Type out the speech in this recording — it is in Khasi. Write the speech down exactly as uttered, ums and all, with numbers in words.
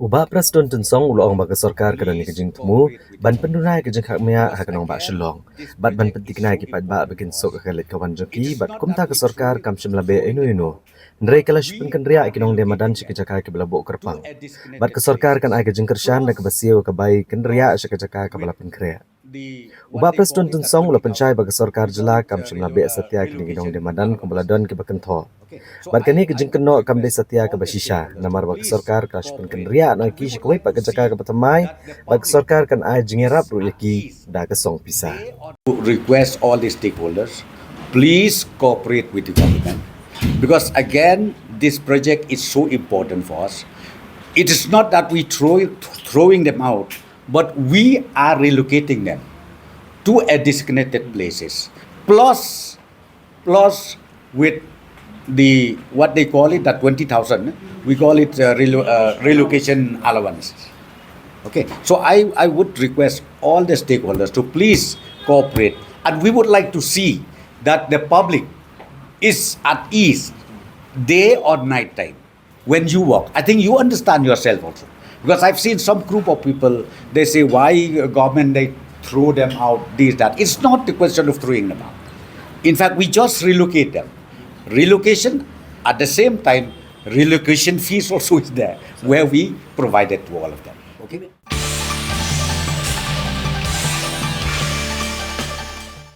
U Bah Prestone Tynsong u la ong ba ka sorkar ka don ïa ka jingthmu ban pynduna ïa ka jingkhakmiah ha ka nongbah Shillong bad ban pynthikna ïa ki paidbah ba kin suk ha ka leit ka wan jong ki, bad kumta ka sorkar kam shym la beh ïano ïano. Hynrei ka la shu pynkynriah ïa ki nongdie madan sha ki jaka kiba la buh kyrpang. Bad ka sorkar kan ai ka jingkyrshan da kaba siew ïa ka bai kynriah sha ka jaka kaba la pynkhreh. U Bah Prestone Tynsong u la pynshai ba ka sorkar jylla kam shym la beh satia kine ki nongdie madan kumba la don kiba kynthoh. Bad kane ka jingkynnoh kam dei satia kaba shisha, namar ba ka sorkar ka la shu pynkynriah noh ïa ki sha kawei pat ka jaka kaba thymmai, bad ka sorkar kan ai jingïarap ruh ïa ki da ka song pisa. Request all the stakeholders, please cooperate with the government, because again, this project is so important for us. It is not that we throw throwing them out, but we are relocating them to a designated places. Plus, plus with the, what they call it, that twenty thousand, we call it uh, relo- uh, relocation allowances. Okay, so I, I would request all the stakeholders to please cooperate, and we would like to see that the public is at ease day or night time when you walk. I think you understand yourself also. Because I've seen some group of people, they say, why uh, government they throw them out, this, that. It's not the question of throwing them out. In fact, we just relocate them. Relocation, at the same time, relocation fees also is there, where we provided to all of them. Okay?